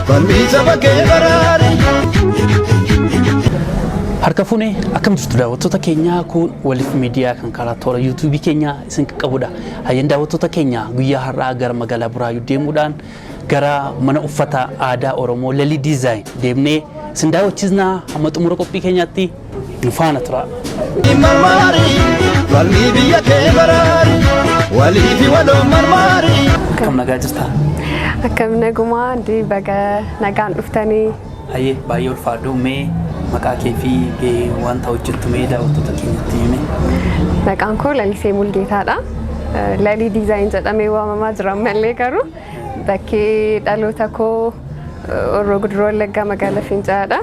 Falmii saba kee baraari. Harka fuunee, akkam jirtu daawwattoota keenyaa? Kun Waliif Miidiyaa kan karaa toora YouTubeii keenyaa isin qaqqabudha. Hayyaan daawwattoota keenya, guyyaa har'aa gara magaalaa Buraayyuu deemuudhaan gara mana uffata aadaa Oromoo Lalii Design deemnee isin daawwachiisnaa. Hamma xumura qophii keenyaatti nu faana tura. Marmaari, falmii biyya kee baraari. Waliifi waloon marmaari. Akkam, nagaa jirtaa? Akkam, nagumaa. Hundi baga nagaan dhuftanii. Hayyee, baay'ee ulfaadhu. Mee maqaa kee fi wanta hojjettu mee daawwattoota keenyatti himi. Maqaan koo Lalisee Mulgeetaadha. Lalii Design jedhamee waamamaa jira ammallee, garuu bakkee dhaloota koo Horroo Guduroo Wallaggaa, magaalaa Fincaa'aadha.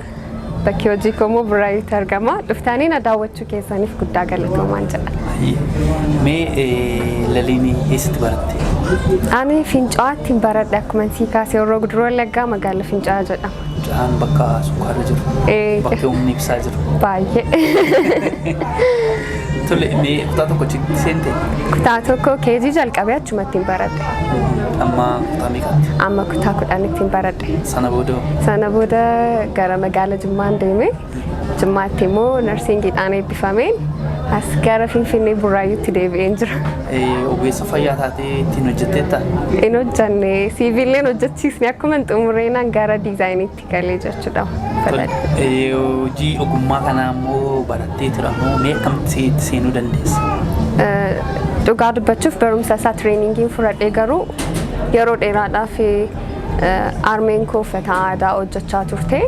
Bakki hojii koo immoo Buraayyuutti argama. Dhuftanii na daawwachuu keessaniif guddaa galatoomaan jedha. Hayyee. Mee Laliin eessatti baratte? Ani Fincaa'aatti baradhe. Akkuma sii kaasee, Horroo Guduroo Wallaggaa, magaalaa Fincaa'aa jedhama. Fincaa'aan bakka sukkaarri jiru. Bakka humni ibsaa jiru. Baay'ee. Tole, mee kutaa tokkotti seente? Kutaa 1 KG jalqabee achumatti hin baradhe. Amma kutaa meeqaatti? Amma kutaa 10tti hin baradhe. Sana booda? Sana booda gara magaala Jimmaan deeme. Jimmaatti immoo nursingiidhaan eebbifameen as gara Finfinnee Burraayyuutti deebi'een jira. Ogeessa fayyaa taatee ittiin hojjetteetta? Hin hojjanne, CVlleen hojjechiisne. Akkuma hin xumureenaan gara designiitti galee jechuudha. Tole, hojii ogummaa kanaa immoo barattee tura moo mee akkamitti itti seenuu dandeessa? Dhugaa dubbachuuf, barumsa isaa trainingiin fudhadhee, garuu yeroo dheeraadhaaf armeen koo uffata aadaa hojjechaa turte.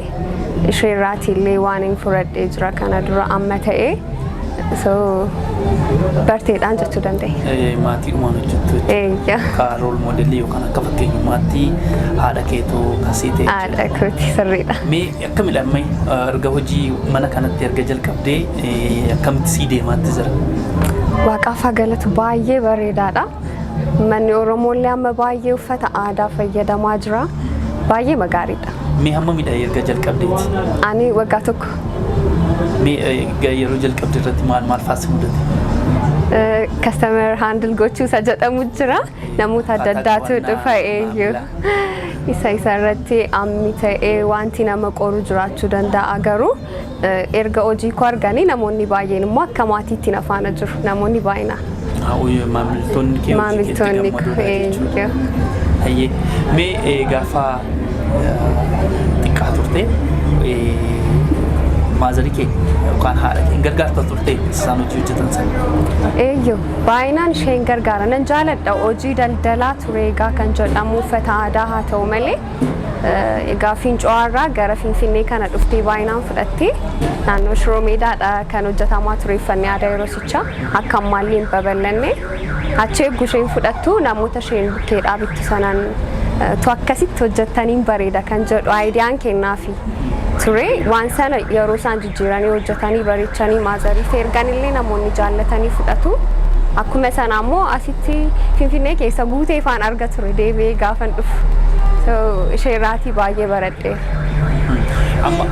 Isheerraati illee waan hin fudhadhee jira kana dura amma ta'e. So barteedhaan jechuu dandeenya. Maatiidhumaan hojjettu jechuudha. Eeyya. Akka role modelii yookaan akka fakkeenyummaatti haadha keetuu kasii ta'e. Haadha kooti, sirriidha. Mee akkamidha amma erga hojii mana kanatti erga jalqabdee akkamitti sii deemaatti jira? Waaqaaf haa galatu, baay'ee bareedaadha. Manni Oromooillee amma baay'ee uffata aadaa fayyadamaa jira. Baay'ee gaariidha. Mee hammamidha erga jalqabdeeti? Ani waggaa 1. Mee yeroo jalqabde irratti maal maal fa'aa si mudate? Customer handle gochuu isa jedhamu jira. Namoota adda addaatu qabannaa dhufa, eeyyuu. Isa irratti ammi ta'ee wanti nama qoru jiraachuu danda'a, garuu erga hojii koo arganii namoonni baay'een immoo akka maatiitti na faana jiru. Namoonni baay'inaan. Maamiltoonni kee hojii keetti Maamiltoonni koo gammadoodha jechuudha. Eeyyuu. Hayyee, mee gaafa xiqqaa turte motherii kee yookaan haadha kee gargaarta turte isaan hojii hojjetan sana? Eeyyuu, baay'inaan isheen gargaara. Nan jaaladha. Hojii daldalaa ture egaa kan jedhamu uffata aadaa haa ta'u malee, egaa Fincaa'aarraa gara Finfinnee kana dhuftee baay'inaan fudhattee naannoo Shiroo Meedaadha kan hojjetamaa ture uffanni aadaa yeroo akka ammaallee hin babal'anne. Achi eeggu isheen fudhattu, namoota isheen bukkeedhaa bittu sanaan tu akkasitti hojjettaniin bareeda kan jedhu ideaan kennaafi ture. Waan sana yeroo isaan jijjiiranii hojjetanii bareechanii motheriif erganillee namoonni jaallatanii fudhatu. Akkuma sana ammoo asitti Finfinnee keessa guutee ifaan arga ture deebi'ee gaafan dhufu. So isheerraatii baay'ee baradhe. Amma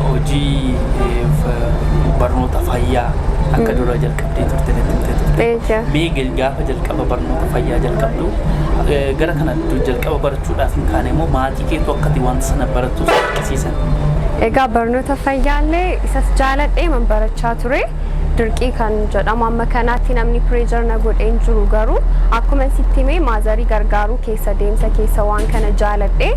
hojii barnoota fayyaa akka dura jalqabdee turte natti himtee turte. Eeyya. Mee gaafa jalqaba barnoota fayyaa jalqabdu gara kana jalqaba barachuudhaaf hin kaane immoo maatii keetu akkati wanta sana barattu si dirqisiisan? Egaa barnoota fayyaallee isas jaaladhee man barachaa ture. Dirqii kan jedhamu amma kanaatti namni pressure na godhee hin jiru, garuu akkuma sitti himee motherii gargaaruu keessa deemsa keessa waan kana jaaladhee,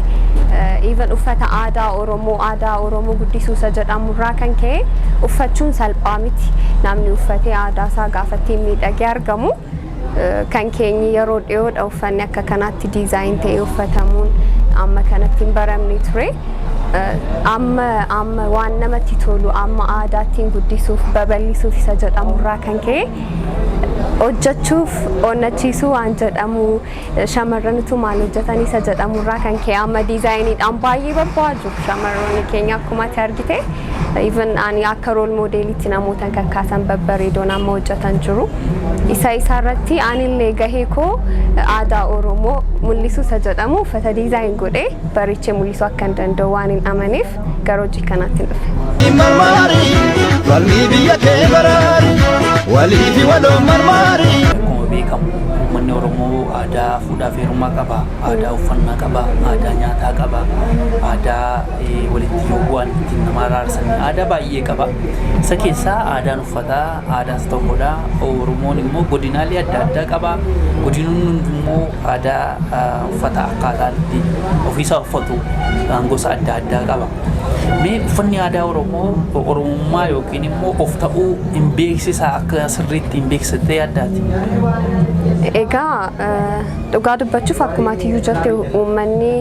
even uffata aadaa Oromoo, aadaa Oromoo guddisuu isa jedhamurraa kan ka'e, uffachuun salphaa miti. Namni uffatee aadaa isaa gaafa ittiin miidhagee argamu, kan keenyi yeroo dhiyoodha uffanni akka kanaatti design ta'ee uffatamuun amma kanatti hin baramne ture. Amma amma waan namatti tolu amma aadaa ittiin guddisuuf babal'isuuf isa jedhamurraa kan ka'e hojjechuuf onnachiisuu waan jedhamu, shamarranitu maal hojjetan isa jedhamurraa kan ka'e amma designiidhaan baay'ee babbaaju shamarroonni keenya akkuma ati argite. Even ani akka role modeliitti namoota kakkaasan babbareedoon amma hojjetan jiru. Isa irratti anillee gahee koo aadaa Oromoo mul'isuu isa jedhamu uffata design godhee bareechee mul'isuu akka hin danda'u waan hin amaneef gara hojii kanaatti hin dhufe. Marmaari, falmii biyya kee baraari. Waliifi waloon marmaari. Akkuma beekamu uummanni Oromoo aadaa fuudhaa fi heerumaa qaba, aadaa uffannaa qaba, aadaa nyaataa qaba. aadaa walitti yoo bu'an ittiin nama araarsan aadaa baay'ee qaba. Isa keessaa aadaan uffataa aadaa isa tokkodha. Oromoon immoo godinaalee adda addaa qaba. Godinoonni hundummoo aadaa uffata akkaataa itti ofiisaa uffatu gosa adda addaa qaba. Mee uffanni aadaa Oromoo Oromummaa yookiin immoo of ta'uu hin beeksisaa, akka sirriitti hin beeksiftee addaati? Egaa dhugaa dubbachuuf, akkuma atiyyuu jette, uummanni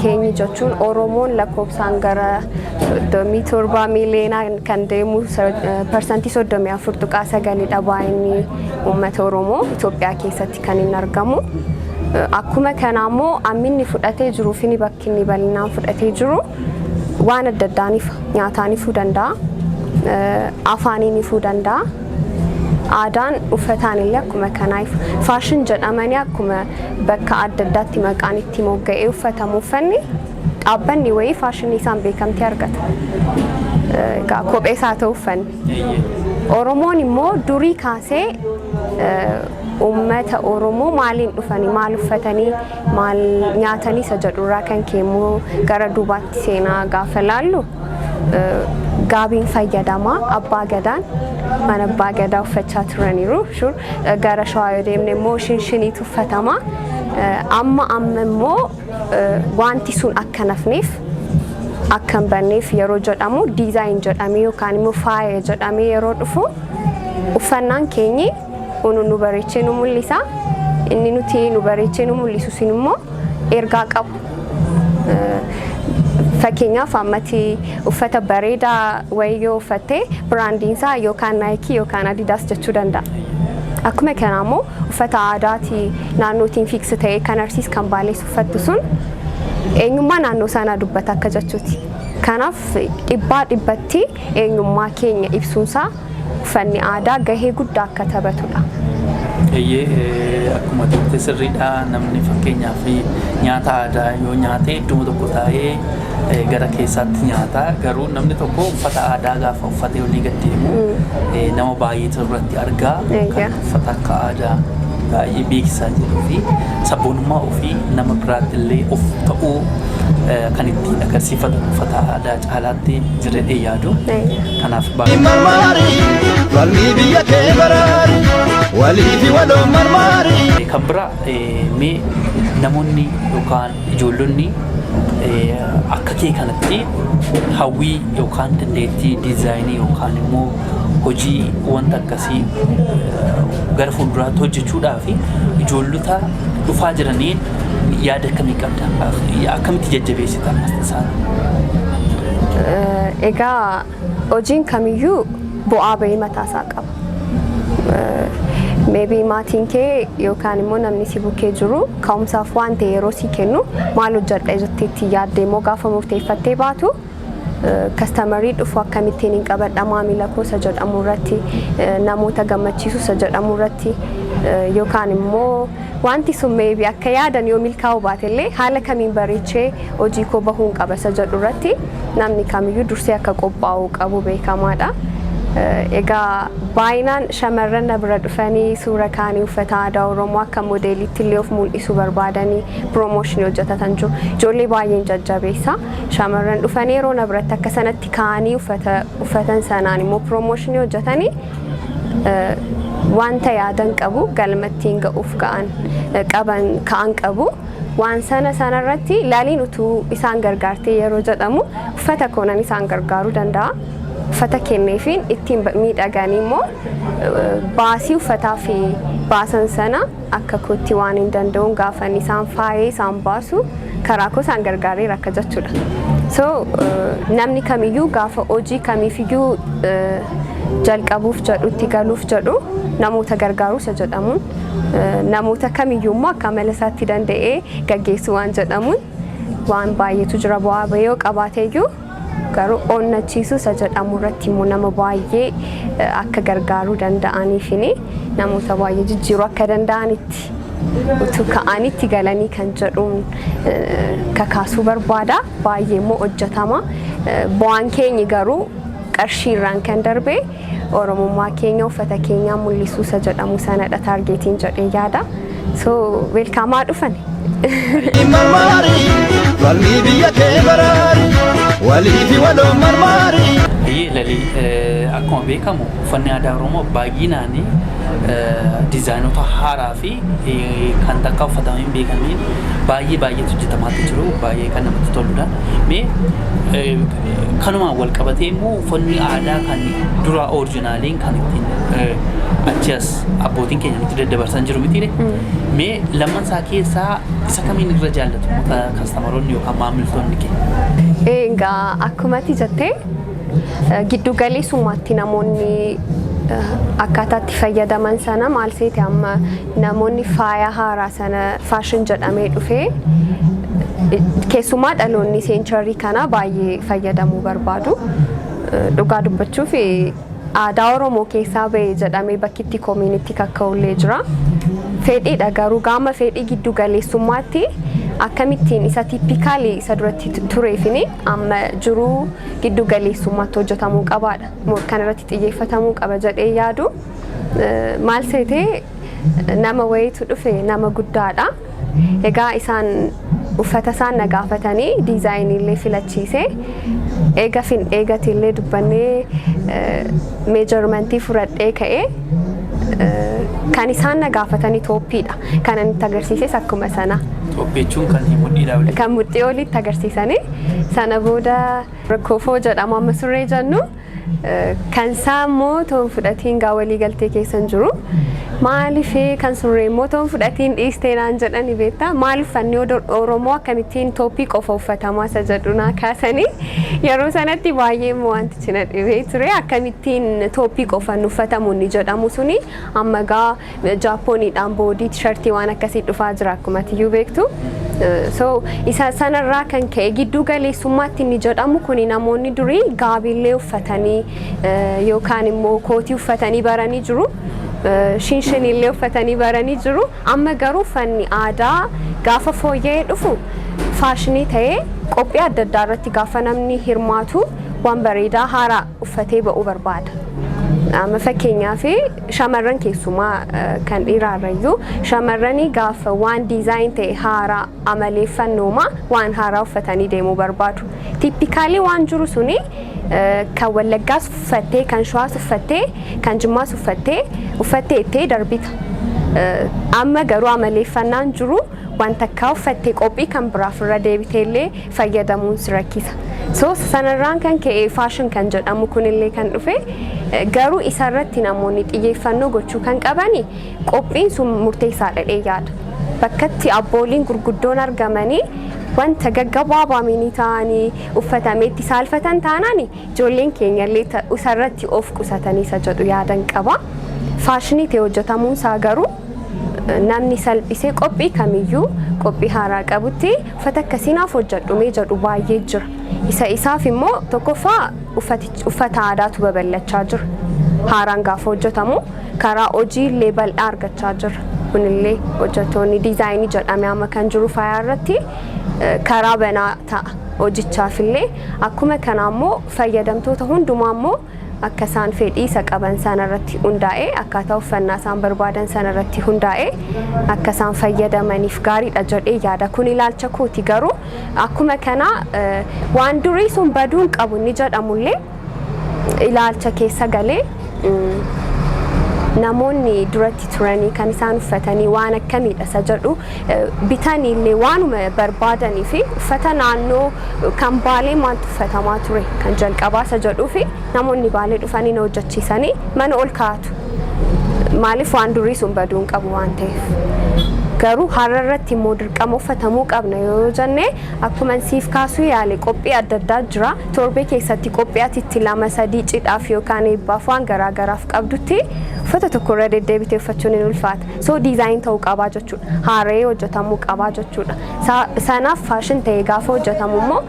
keenyi jechuun Oromoon lakkoofsaan gara 37 miiliyoonaa kan deemu, 34.9dha baay'inni uummata Oromoo Itoophiyaa keessatti kan inni argamu. Akkuma kanaa immoo amminni fudhatee jiruu fi bakki inni bal'inaan fudhatee jiru waan adda addaaniif nyaataan ifuu danda'a, afaaniin ifuu danda'a. Aadaan uffataan illee akkuma kanaa ifu. Fashion jedhamanii akkuma bakka adda addaatti maqaan itti mogga'ee uffatamu, uffanni dhaabbanni wayii faashinii isaan beekamtii argata. Egaa kophee isaa ta'u uffanni. Oromoon immoo durii kaasee uummata Oromoo maaliin dhufanii, maal uffatanii, maal nyaatanii isa jedhurraa kan keemmoo gara duubaatti seenaa gaafa laallu, gaabiin fayyadamaa abbaa gadaan mana abbaa gadaa uffachaa turaniiru. Sure, gara Shawaa yoo deemne immoo shinshiniitu uffatama. Amma amma immoo wanti sun akka nafneef, akka hin banneef yeroo jedhamu, design jedhamee yookaan immoo faaya jedhamee yeroo dhufu, uffannaan keenyi unu nu bareechee nu mul'isa. Inni nuti nu bareechee nu mul'isu sun immoo ergaa qabu. Fakkeenyaaf, ammati uffata bareedaa wayii yoo uffatte, brandiin isaa yookaan Nike yookaan Adidas jechuu danda'a. Akkuma kanaa immoo uffata aadaatii naannootiin fix ta'ee kan Arsiis kan Baalees uffattu sun eenyummaa naannoo sanaa dubbata akka jechuuti. Kanaaf dhibbaa dhibbatti eenyummaa keenya ibsuunsaa uffanni aadaa gahee guddaa akka taphatudha. Eeyyee, akkuma jette sirriidha. Namni fakkeenyaaf nyaata aadaa yoo nyaate idduma tokko taa'ee gara keessaatti nyaata. Garuu namni tokko uffata aadaa gaafa uffatee olii gad deemu nama baay'eetu irratti argaa kan uffata akka aadaa baay'ee beeksisaa jiruu fi sabboonummaa ofii nama biraatti illee of ta'uu kan ittiin agarsiifatu uffata aadaa caalaatti jireenya yaadu. Kanaaf baay'ee. Marmaari, falmii biyya kee baraari, walii fi waloon marmaari. Kan biraa, mee namoonni yookaan ijoollonni akka kee kanatti hawwii yookaan dandeettii diizaayinii yookaan immoo hojii wanta akkasii gara fuulduraatti hojjechuudhaaf ijoollota dhufaa jiraniin yaada akkamii qabda? Akkamitti jajjabeessita isaan? Egaa hojiin kamiyyuu bu'aa bahii mataasaa qaba. Maybe maatiin kee yookaan immoo namni si bukkee jiru ka'umsaaf waan ta'e yeroo si kennu, maal hojjedha jettee itti yaaddee immoo gaafa murteeffattee baatu, customerii dhufu akkamittiin hin qabadha, maamila koo isa jedhamu irratti, namoota gammachiisu isa jedhamu irratti, yookaan immoo wanti sun maybe akka yaadan yoo milkaa'uu baate illee, haala kamiin bareechee hojii koo bahuun qaba isa jedhu irratti namni kamiyyuu dursee akka qophaa'uu qabu beekamaadha. Egaa baay'inaan shamarran na bira dhufanii suura kaanii uffata aadaa Oromoo akka modeeliitti illee of mul'isuu barbaadanii promotionii hojjetatan jiru. Ijoollee baay'een jajjabeessa. Shamarran dhufanii yeroo na biratti akka sanatti kaanii uffata uffatan sanaan immoo promotionii hojjetanii wanta yaadan qabu galmattiin ga'uuf ga'an qaban ka'an qabu. Waan sana sanarratti laaliin utuu isaan gargaartee yeroo jedhamu, uffata koonan isaan gargaaruu danda'a. Uffata kenneefiin ittiin miidhaganii immoo baasii uffataa fi baasan sana akka kootti waan hin danda'uun gaafan isaan faayee isaan baasu, karaa koo isaan gargaareera akka jechuudha. So namni kamiyyuu gaafa hojii kamiifiyyuu jalqabuuf jedhutti galuuf jedhu, namoota gargaaruu isa jedhamuun, namoota kamiyyuu immoo akka amala isaatti danda'ee gaggeessuu waan jedhamuun, waan baay'eetu jira. Bu'aa bahii yoo qabaateeyyuu garuu onnachiisuu isa jedhamu irratti immoo nama baay'ee akka gargaaruu danda'aniifini namoota baay'ee jijjiiruu akka danda'anitti utuu ka'anitti galanii kan jedhuun kakaasuu barbaada. Baay'ee immoo hojjetama. Bu'aan keenyi garuu qarshii irraan kan darbe Oromummaa keenya uffata keenyaa mul'isuu isa jedhamu sanadha targetiin jedhee yaada. So welcome dhufan. Marmaari falmii biyya kee baraari waliifi waloo marmaari. Biyyee lalii, akkuma beekamu uffanni aadaa Oromoo baay'inaan diizaayinoota haaraa fi kan takka uffatamee hin beekamne baay'ee baay'eetu hojjetamaatti jiru, baay'ee kan namatti toludha. Mee kanumaan wal qabatee immoo uffanni aadaa kan dura originaliin kan ittiin achi as abbootiin keenya nutti daddabarsan jiru mitiire. Mee lamman isaa keessaa isa kamiin irra jaallatu customeroonni yookaan maamiltoonni kee? Egaa akkuma ati jettee, giddu galeessummaatti namoonni akkaataa itti fayyadaman sana maal seete, amma namoonni faaya haaraa sana fashion jedhamee dhufee, keessumaa dhaloonni century kana baay'ee fayyadamuu barbaadu. Dhugaa dubbachuuf aadaa Oromoo keessaa ba'e jedhamee bakki itti community kakka'ullee jira. Fedhiidha garuu gaama fedhii giddu galeessummaatti akkamittiin isa typical isa duratti tureefini amma jiruu giddu galeessummaatti hojjetamuu qabaadha. Kan irratti xiyyeeffatamuu qaba jedhee yaadu. Maal seetee, nama wayiitu dhufe, nama guddaadha. Egaa isaan uffata isaan na gaafatanii designillee filachiise. Eega fin eegatillee dubbannee measurement fudhadhee ka'ee, kan isaan na gaafatanii topiidha. Kan inni itti agarsiises akkuma sana. Top jechuun kan mudhiidhaa olii. Kan mudhii olitti agarsiisanii, sana booda kofoo jedhamu amma surree jennu kan isaa immoo toon fudhatiin gaa walii galtee keessa hin jiru. Maaliif kan surree immoo toon fudhatiin dhiistee naan jedhani beektaa? Maal uffanni Oromoo akkamittiin top qofa uffatamaa isa jedhu naa kaasanii, yeroo sanatti baay'ee immoo wantichi na dhibee ture. Akkamittiin top qofan uffatamu inni jedhamu suni amma gaa Jaappooniidhaan body T-shirt waan akkasii dhufaa jira, akkuma tiyyuu beektu. So isa sanarraa kan ka'e gidduu galeessummaatti inni jedhamu kuni namoonni durii gaabillee uffatanii yookaan immoo kootii uffatanii baranii jiru. Shinshinillee uffatanii baranii jiru. Amma garuu uffanni aadaa gaafa fooyya'ee dhufu fashion ta'ee qophii adda addaa irratti gaafa namni hirmaatu waan bareedaa haaraa uffatee ba'uu barbaada. Amma fakkeenyaaf shamarran keessumaa, kan dhiiraarrayyuu shamarranii gaafa waan design ta'e haaraa amaleeffannooma waan haaraa uffatanii deemuu barbaadu. Typical waan jiru suni kan Wallaggaas uffattee, kan Shawaas uffattee, kan Jimmaas uffattee ittee darbita. Amma garuu amaleeffannaan jiru wanta akka uffattee qophii kan biraaf irra deebitee illee fayyadamuun si rakkisa. So sanarraan kan ka'e fashion kan jedhamu kunillee kan dhufe, garuu isarratti namoonni xiyyeeffannoo gochuu kan qabani qophiin sun murteessaadha jedhee yaada. Bakkatti abbooliin gurguddoon argamanii wanta gaggabaabaa mini ta'anii uffatamee itti saalfatan taanaan ijoolleen keenya illee isarratti of qusatanii isa jedhu yaadan qaba. Fashion ta'e hojjetamuun isaa garuu namni salphisee qophii kamiyyuu qophii haaraa qabutti uffata akkasii naaf hojjedhu mee jedhu baay'ee jira. Isa isaaf immoo tokkoffaa uffata aadaatu babal'achaa jira. Haaraan gaafa hojjetamu karaa hojii illee bal'aa argachaa jira. Kunillee hojjettoonni design jedhame amma kan jiru faayaa irratti karaa banaa ta'a hojichaaf illee. Akkuma kanaa immoo fayyadamtoota hundumaa immoo akka isaan fedhii isa qaban sana irratti hundaa'ee, akkaataa uffannaa isaan barbaadan sana irratti hundaa'ee akka isaan fayyadamaniif gaariidha jedhee yaada. Kun ilaalcha kooti, garuu akkuma kana waan durii sun baduun qabu inni jedhamullee ilaalcha keessa galee, namoonni duratti turanii kan isaan uffatanii waan akkamiidha isa jedhu bitanii illee waanuma barbaadanii fi uffata naannoo kan Baalee maaltu uffatamaa ture kan jalqabaa isa jedhuu fi namoonni Baalee dhufanii na hojjechiisanii mana ol kaa'atu. Maaliif waan durii sun baduu hin qabu waan ta'eef. Garuu har'a irratti immoo dirqama uffatamuu qabna yoo jenne, akkuma siif kaasuu yaale qophii adda addaa jira. Torbee keessatti qophii ati itti lama sadii cidhaaf yookaan eebbaaf waan garaagaraaf qabdutti uffata tokko irra deddeebitee uffachuun hin ulfaata. So design ta'uu qabaa jechuudha. Haara'ee hojjetamuu qabaa jechuudha. Sanaaf fashion ta'ee gaafa hojjetamu immoo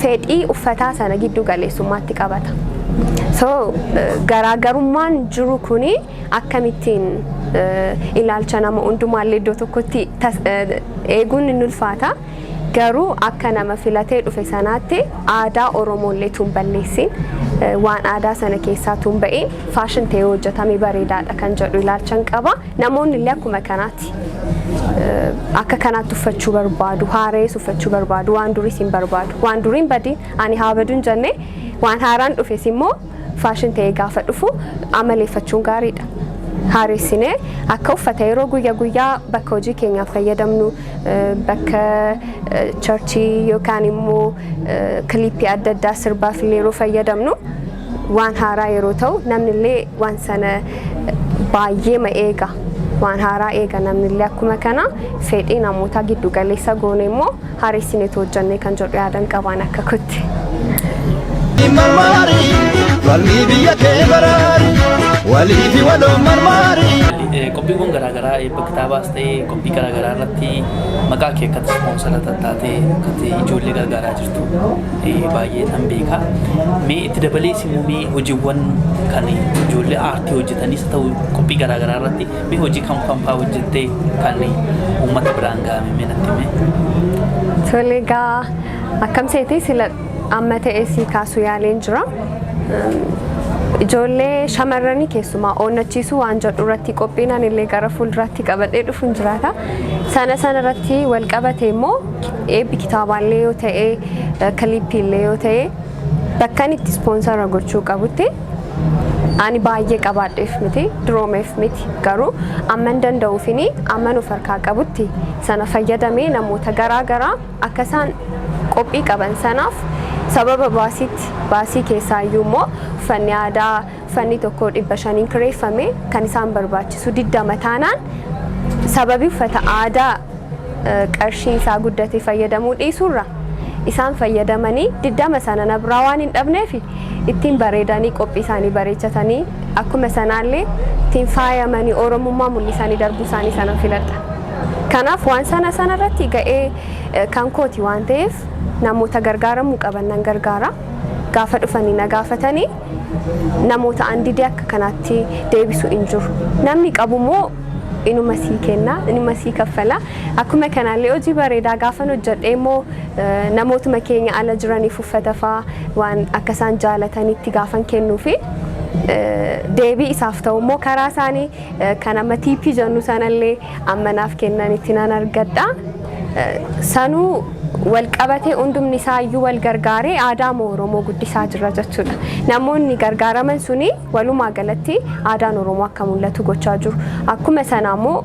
fedhii uffataa sana giddu galeessummaatti qabata. So garaagarummaan jiru kuni akkamittiin ilaalcha nama hundumaallee iddoo tokkotti eeguun hin ulfaata. Garuu akka nama filatee dhufe sanaatti aadaa Oromoollee tun balleessin, waan aadaa sana keessaa tun ba'in fashion ta'ee hojjetame bareedaadha kan jedhu ilaalchan qaba. Namoonni illee akkuma kanaatti akka kanaatti uffachuu barbaadu, haarees uffachuu barbaadu, waan duriis hin barbaadu. Waan duriin badii ani haa baduu hin jenne, waan haaraan dhufes immoo fashion ta'ee gaafa dhufu amaleeffachuun gaariidha. Haaressinee akka uffata yeroo guyyaa guyyaa bakka hojii keenyaaf fayyadamnu, bakka churchii yookaan immoo clipii adda addaa sirbaaf illee yeroo fayyadamnu waan haaraa yeroo ta'u namni illee waan sana baay'ee ma eega. Waan haaraa eega namni illee. Akkuma kana fedhii namootaa giddu galeessa goone immoo haaressinee hojjannee kan jedhu yaadan qabaan akka kutti. Marmaari, falmii biyya kee baraari, waliifi waloo marmaari. Qophiiwwan garaagaraa, eebba kitaabaas ta'ee qophii garaagaraa irratti maqaa kee akkatti sponsora taatee akkatti ijoollee gargaaraa jirtu baay'ee nan beeka. Mee itti dabalees immoo mee hojiiwwan kan ijoollee aartii hojjetanis haa ta'u qophii garaagaraa irratti mee hojii kam kam fa'aa hojjettee kan uummata biraan gahame mee natti himi. Tole, egaa akkam seetee sila amma ta'e si kaasuu yaaleen jira. Ijoollee shamarranii keessumaa onnachiisuu waan jedhu irratti qophiin illee gara fuulduraatti qabadhee dhufuun jiraata. Sana sana irratti wal qabate immoo eebbi kitaabaallee yoo ta'e, clipiillee yoo ta'e, bakka inni itti sponsora gochuu qabutti ani baay'ee qabaadheef miti, duroomeef miti, garuu amman danda'uufini amman of harkaa qabutti sana fayyadamee namoota garaa garaa akka isaan qophii qaban sanaaf sababa baasiitti, baasii keessaayyuu immoo uffanni aadaa uffanni tokko 500n kireeffame kan isaan barbaachisu 20 taanaan, sababii uffata aadaa qarshiin isaa guddate fayyadamuu dhiisuurra isaan fayyadamanii 20 sana na biraa waan hin dhabneef ittiin bareedanii qophii isaanii bareechatanii akkuma sanaallee ittiin faayamanii Oromummaa mul'isanii darbuu isaanii sana filadha. Kanaaf waan sana sana irratti ga'ee kan kooti waan ta'eef namoota gargaaramuu qaban nan gargaara. Gaafa dhufanii na gaafatanii namoota an didee akka kanaatti deebisu hin jiru. Namni qabu immoo inuma sii kenna, inuma sii kaffala. Akkuma kanaallee hojii bareedaa gaafan hojjedhee immoo namootuma keenya ala jiraniif uffata fa'aa waan akka isaan jaalatanitti gaafan kennuufi deebii isaaf ta'u immoo karaa isaanii kan amma tipii jennu sanallee amma naaf kennanitti nan argadha. Sanuu wal qabatee hundumni isaayyuu wal gargaaree aadaa Oromoo guddisaa jira jechuudha. Namoonni gargaaraman suni walumaa galatti aadaan Oromoo akka mul'atu gochaa jiru. Akkuma sana immoo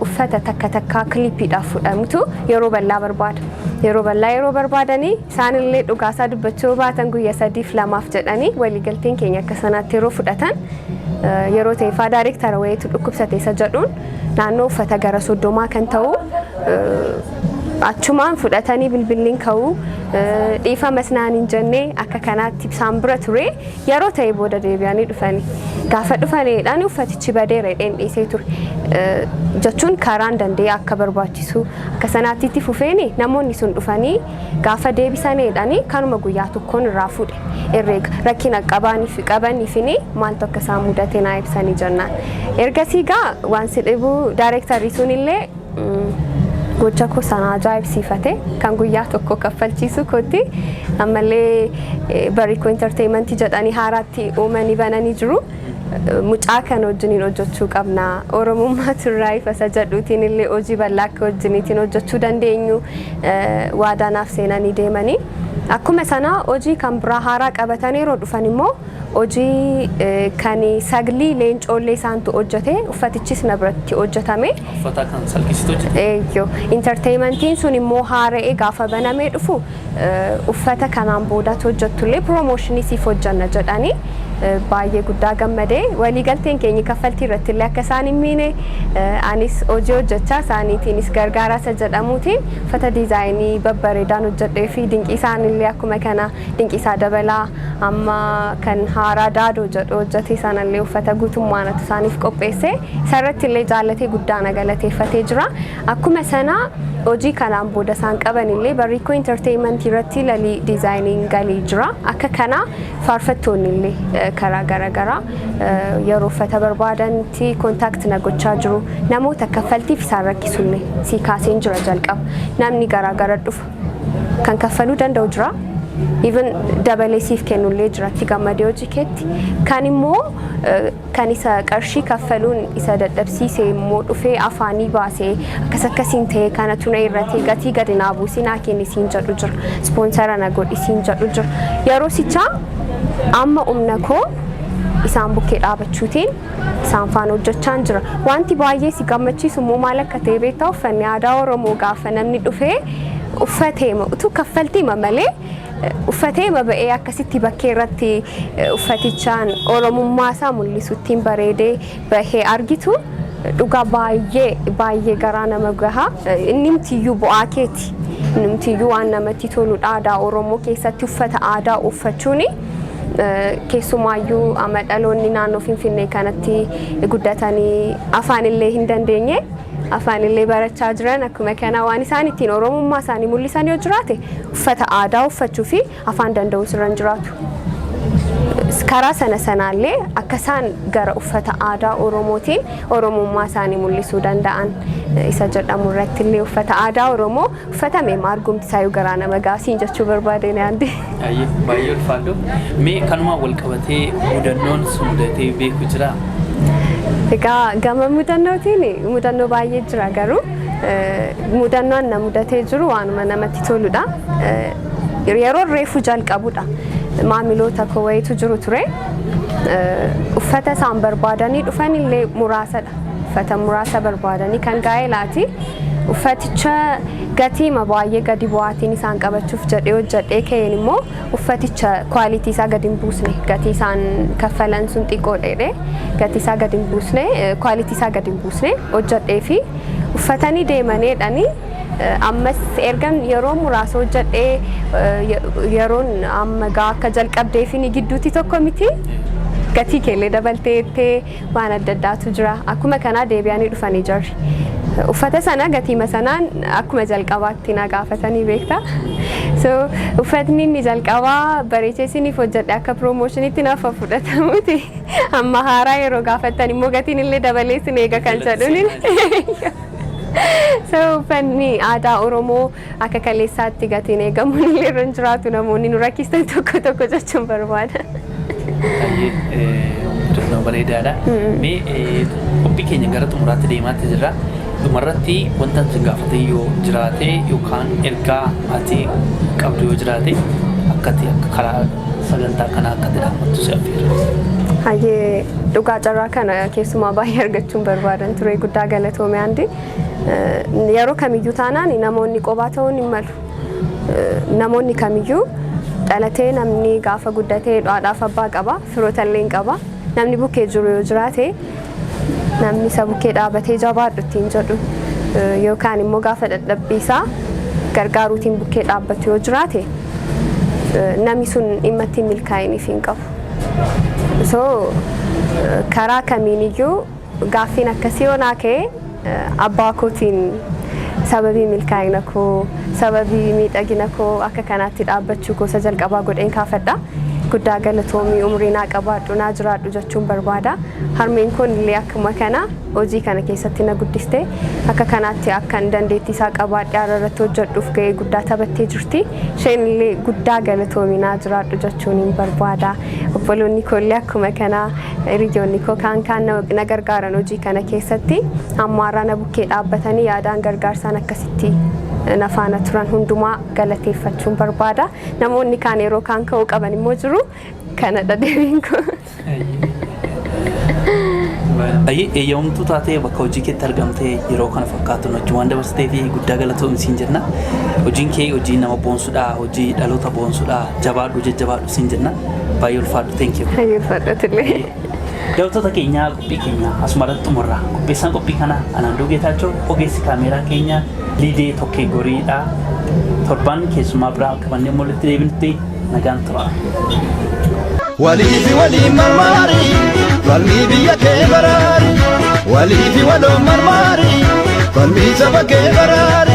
uffata takka takkaa clipiidhaaf fudhamutu yeroo bal'aa barbaada. Yeroo bal'aa yeroo barbaadanii isaanillee dhugaasaa dubbachuu baatan guyyaa sadiif lamaaf jedhanii waliigalteen keenya akka sanaatti yeroo fudhatan, yeroo ta'e daayireektara wayiitu dhukkubsate isa jedhuun naannoo uffata gara 30 kan ta'u achumaan fudhatanii bilbilliin ka'uu dhiifamas naan hin jennee akka kanaatti isaan bira ture. Yeroo ta'e booda deebi'anii dhufanii gaafa dhufaniidhaan uffatichi badeera jedheen dhiisee ture jechuun karaan danda'ee akka barbaachisu akka sanaatti itti fufeeni namoonni sun dhufanii gaafa deebisaniidhaan kanuma guyyaa tokkoon irraa fuudhe herreega rakkina qabaniif qabaniifini maaltu akka isaan mudate naa ibsanii jennaan. Ergasii gaa waan si dhibu daayireektarri sunillee gocha koo sana ajaa'ibsiifate kan guyyaa tokko kaffalchiisu kootti ammallee Barikoo Entertainmentii jedhanii haaraatti uumanii bananii jiru. Mucaa kana wajjiniin hojjechuu qabna. Oromummaa turraa ifa isa jedhuutiin illee hojii bal'aa akka wajjiniitiin hojjechuu dandeenyu waadaa naaf seenanii deemanii. Akkuma sana hojii kan biraa haaraa qabatanii yeroo dhufan immoo hojii kan saglii leencoollee isaantu hojjete, uffatichis na biratti hojjetame. Uffata kan salqisitu hojjete. Eeyyoo, entertainmentiin sun immoo haara'ee gaafa banamee dhufu uffata kanaan boodatti hojjettullee promotionii siif hojjanna jedhanii baay'ee guddaa gammadee waliigalteen keenya kaffaltii irratti illee akka isaan hin miine anis hojii hojjechaa isaaniitiinis gargaaraa isa jedhamuutiin uffata designii babbareedaan hojjedhee fi dinqii illee akkuma kana dinqiisaa dabalaa amma kan haaraa daadoo jedhu hojjete sanallee uffata guutummaanatu isaaniif qopheesse, isarratti illee jaallatee guddaa na galateeffatee jira. Akkuma sana hojii kanaan booda isaan qaban illee Barriikoo Entertainmentii irratti lalii designiin galii jira. Akka kana faarfattoonni illee karaa garaagaraa yeroo uffata barbaadanitti contact na gochaa jiru. Namoota kaffaltiif isaan rakkisullee si kaaseen jira jalqaba. Namni garaagara dhufa. Kan kaffaluu danda'u jira. Even dabalee siif kennullee jira itti gammadee hojii keetti. Kan immoo kan isa qarshii kaffaluun isa dadhabsiise immoo dhufee afaanii baasee akkas akkasiin ta'e, kanatu na irratee, gatii gadi naa buusii naa kenni siin jedhu jira. Sponsor na godhi siin jedhu jira. Yeroo sichaa amma humna koo isaan bukkee dhaabachuutiin isaan faana hojjechaan jira. Wanti baay'ee si gammachiisu immoo maal akka ta'e beektaa? Uffanni aadaa Oromoo gaafa namni dhufee uffatee, utuu kaffaltiima malee uffatee ba'ee, akkasitti bakkee irratti uffatichaan Oromummaa isaa mul'isu ittiin bareedee bahee argitu, dhugaa baay'ee baay'ee garaa nama gaha. Innimtiyyuu bu'aa keeti. Innimtiyyuu waan namatti toludha. Aadaa Oromoo keessatti uffata aadaa uffachuuni keessumaayyuu amma dhaloonni naannoo Finfinnee kanatti guddatanii afaan illee hin dandeenye, afaan illee barachaa jiran, akkuma kana waan isaan ittiin Oromummaa isaanii mul'isan yoo jiraate uffata aadaa uffachuu fi afaan danda'u sirra hin jiraatu. Karaa sana sanaallee akka isaan gara uffata aadaa Oromootiin Oromummaa isaanii mul'isuu danda'an isa jedhamu irratti illee uffata aadaa Oromoo uffatame argumti isaayyuu garaa nama gaasiin jechuu barbaade yaadde. Baay'ee ulfaadhu. Mee kanumaan wal qabatee mudannoon sun mudatee beeku jiraa? Egaa gama mudannootiin mudannoo baay'ee jira, garuu mudannoon na mudatee jiru waanuma namatti toludha. Yeroo reefu jalqabudha. Maamiloota koo wayitu jiru ture. Uffata isaan barbaadanii dhufan illee muraasadha. Uffata muraasa barbaadanii kan gaa'elaati. Uffaticha gatiima baay'ee gadi bu'aatiin isaan qabachuuf jedhee hojjedhee ka'een immoo uffaticha quality isaa gadi hin buusne, gatii isaan kaffalan sun xiqqoo dheedhe, gatii isaa gadi hin buusne, quality isaa gadi hin buusne hojjedhee fi uffatanii deemaniidhani. Ammas ergan yeroo muraasa hojjedhee, yeroon amma gaa akka jalqabdee fi ni gidduutti tokko miti, gatii keellee dabalteettee waan adda addaatu jira. Akkuma kanaa deebi'anii dhufanii jarri. Uffata sana gatiima sanaan akkuma jalqabaatti na gaafatanii beekta. So uffatni inni jalqabaa bareechee isiniif hojjedhe akka promotionitti naaf fudhatamuuti. Amma haaraa yeroo gaafattan immoo gatiin illee dabalee isin eega kan jedhuun. So uffanni aadaa Oromoo akka kaleessaatti gatiin eegamuun illee irra hin jiraatu, namoonni nu rakkistan tokko tokko jechuun barbaada. Baay'ee mudannoo bareedaadha. Mee qophii keenya gara xumuraatti deemaatti jirra. Dhumarratti wanta ati gaafate yoo jiraate yookaan ergaa ati qabdu yoo jiraate, akkati akka karaa sagantaa kanaa akkati dhaammattu si affeera. Hayyee, dhugaa carraa kana keessumaa baay'ee argachuun barbaadan ture, guddaa galatoome andi. Yeroo kamiyyuu taanaan namoonni qobaa ta'uun hin malu. Namoonni kamiyyuu dhalatee namni gaafa guddatee haadhaaf abbaa qaba, firoota illee hin qaba. Namni bukkee jiru yoo jiraate, namni isa bukkee dhaabatee jabaadhu ittiin jedhu yookaan immoo gaafa dadhabbii isaa gargaaruutiin bukkee dhaabbatu yoo jiraate, namni sun dhimma ittiin milkaa'iniif hin qabu. So karaa kamiiniyyuu gaaffiin akkasii yoo naa ka'e, abbaa kootiin sababii milkaa'ina koo, sababii miidhagina koo akka kanaatti dhaabbachuu koo isa jalqabaa godheen kaafadha. Guddaa galatoomii, umrii naa qabaadhu, naa jiraadhu jechuun barbaada. Harmeen kun illee akkuma kana hojii kana keessatti na guddiste, akka kanaatti akkan dandeettii isaa qabaadhe har'a irratti hojjedhuuf ga'ee guddaa taphattee jirti. Isheen illee guddaa galatoomii, naa jiraadhu jechuun hin barbaada. Obboloonni koo illee akkuma kana, hiriyoonni koo kaan kaan na gargaaran hojii kana keessatti ammaarraa na bukkee dhaabbatanii yaadaan gargaarsaan akkasitti na faana turan hundumaa galateeffachuun barbaada. Namoonni kaan yeroo kaan ka'uu qaban immoo jiru. Kanadha deebiin koo. Baay'ee eeyyamamtuu taatee bakka hojii keetti argamtee yeroo kana fakkaatu hojii waan dabarsitee fi guddaa galatoomi siin jenna. Hojiin kee hojii nama boonsudha, hojii dhaloota boonsudha. Jabaadhu, jajjabaadhu siin jenna. Baay'ee ulfaadhu. Thank you. Ulfaadhatillee. Daawwattoota keenyaa, qophii keenya asuma irratti xumurra. Qopheessaan qophii kana Anaandoo Geetaachoo, ogeessi kaameeraa keenya Liidee Tokkee Goriidha. Torban keessumaa biraa qabannee walitti deebinutti nagaan tura. Waliifi waliin marmaari, falmii biyya kee baraari. Waliifi waloon marmaari, falmii saba kee baraari.